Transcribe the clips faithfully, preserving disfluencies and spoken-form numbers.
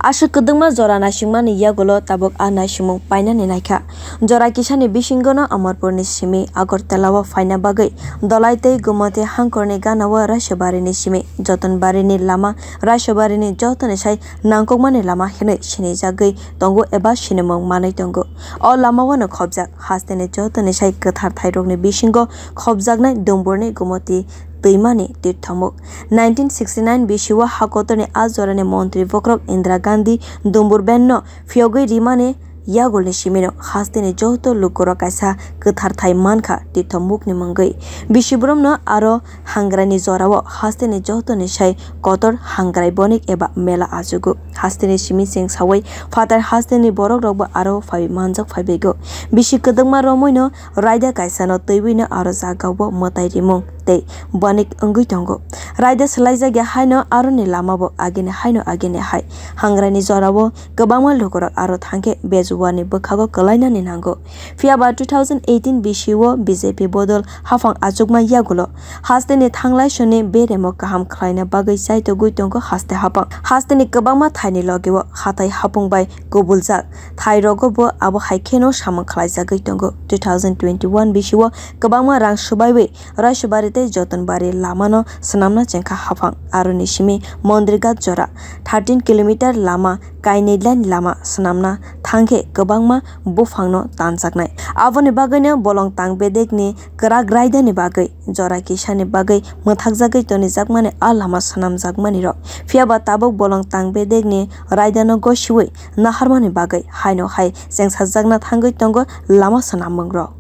Aswk kwdwkma jora naisingmani yagulo tabuk a naisingmung painani naikha. Jora kisani bisingono Amarpurni simi Agartala-o phaina bagwi Dhalai tei Gumati hangkorni gana-o Raisobarini simi Jotonbarini lama Raisobarini jotoni sai nangkukmani lama hinwi sinijagwi tongo eba sinimung manwi tongo. O lama-o no khobjak hasteni jotoni sai kwthar thairokni bisingo khobjaknai Dumburni Gumati twimani tirthomuk. Nineteen sixty nine bisio hakotorni a jorani montri bokrok Indira Gandhi Dumbur benno phiyogwi rimani yagulni simino hasteni joto lukurok kaisa kwthar thai mankha tirthomukni mungwi. Bisi boromno aro hangrani jorao hasteni jotoni sai kotor hangrai bonik eba mela achugo. Hasteni simi chengsawi phatar hasteni borokrokbo aro phaiwi manjak phaibago. Bisi kwdwkma romwino raida kaisano twiwino aro jagao mwtai rimung tei bonik wngwi tongo. Raida swlaijak ya haino aroni lamabo agini haino agini hai. Hangrani jorao kwbangma lukurok aro thangkhe bejuani bwkhago kwlainani nango. Phiyaba two thousand eighteen bisio B J P bodol haphang achukma yagulo hasteni thanglaisoni beremo kaham khlaina bagwi chaitogwi tongo haste haphang. Hasteni kwbangma thaini logeo hathai hapung bai kubuljak thairogo bo abo hai kheno samung khlaijagwi tongo. Two thousand twenty-one bisio kwbangma rang swbaiwi Raisubari tei Jotonbari lamano swnamna chengkha haphang. Aroni simi Mondirghat jora thirteen kilometer lama kainwi lane lama swnamna thangkhe kwbangma buphangno tanjaknai. Aboni bagwino bolong tang bedekni kwrak raidani bagwi jora kisani bagwi mwthakjagwi tonijakmani a lama swnamjakmanirok. Phiyaba tabuk bolong tang bedekni raidano gosiwi naharmani bagwi haino hai chengsajakna thangwi tongo lama swnamungrok.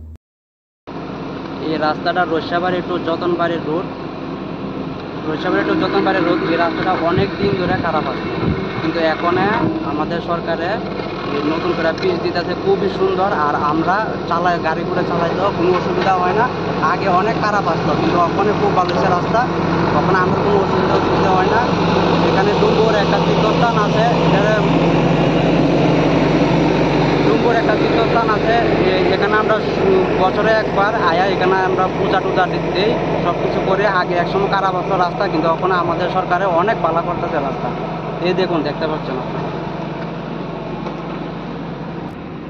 এই রাস্তাটা রৈশাবাড়ি টু যতনবাড়ি রোড, রৈশাবাড়ি টু যতনবাড়ি রোড, এই রাস্তাটা অনেক দিন ধরে খারাপ আছে, কিন্তু এখন আমাদের সরকারে এই নতুন করে পিচ দিতেছে, খুবই সুন্দর। আর আমরা চালাই, গাড়ি ঘোড়া চালাইতেও কোনো অসুবিধা হয় না। আগে অনেক খারাপ আসতো, কিন্তু এখন খুব ভালো হচ্ছে রাস্তা, এখন আমার কোনো অসুবিধা অসুবিধা হয় না। এখানে ডুম্বুর একটা তীর্থস্থান আছে, এখানে ডুম্বুর একটা তীর্থস্থান আছে, এ-, এখানে আমরা সু-, বছরে একবার আয়া এখানে আমরা পূজা টুজা দি-, দেই, সব কিছু করে। আগে একসময় খারাপ আসতো রাস্তা, কিন্তু এখন আমাদের সরকারে অনেক ভালো করতেছে রাস্তা। এই দেখুন, দেখতে পাচ্ছেন আপনারা।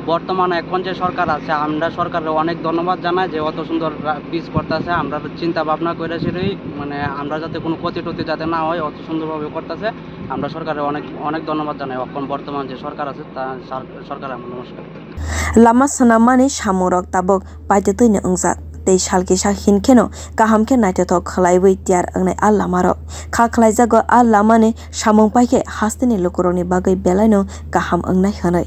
বর্তমানে এখন যে সরকার আছে, আমরা সরকারকে অনেক ধন্যবাদ জানাই যে অত সুন্দর রা-, পিচ করতেছে। আমরা চিন্তা ভাবনা করে সেটাই, মানে, আমরা যাতে কোনো ক্ষতি টতি যাতে না হয়, অত সুন্দরভাবে করতেছে। আমরা সরকারে অনেক, অনেক ধন্যবাদ জানাই। এখন বর্তমান যে সরকার আছে, তা সর-, সরকারে আমরা নমস্কার। Lama swnammani samungrok tabuk paitotwino wngjak, tei sal kisa hinkheno kaham khe naithothok khlaiwi tiyar wngnai a lamarok. Kha khlaijago a lamani samung paikhe hasteni lukurokni bagwi belaino kaham wngnai hwnwi.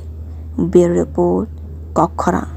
Bureau Report, Kokkhorang.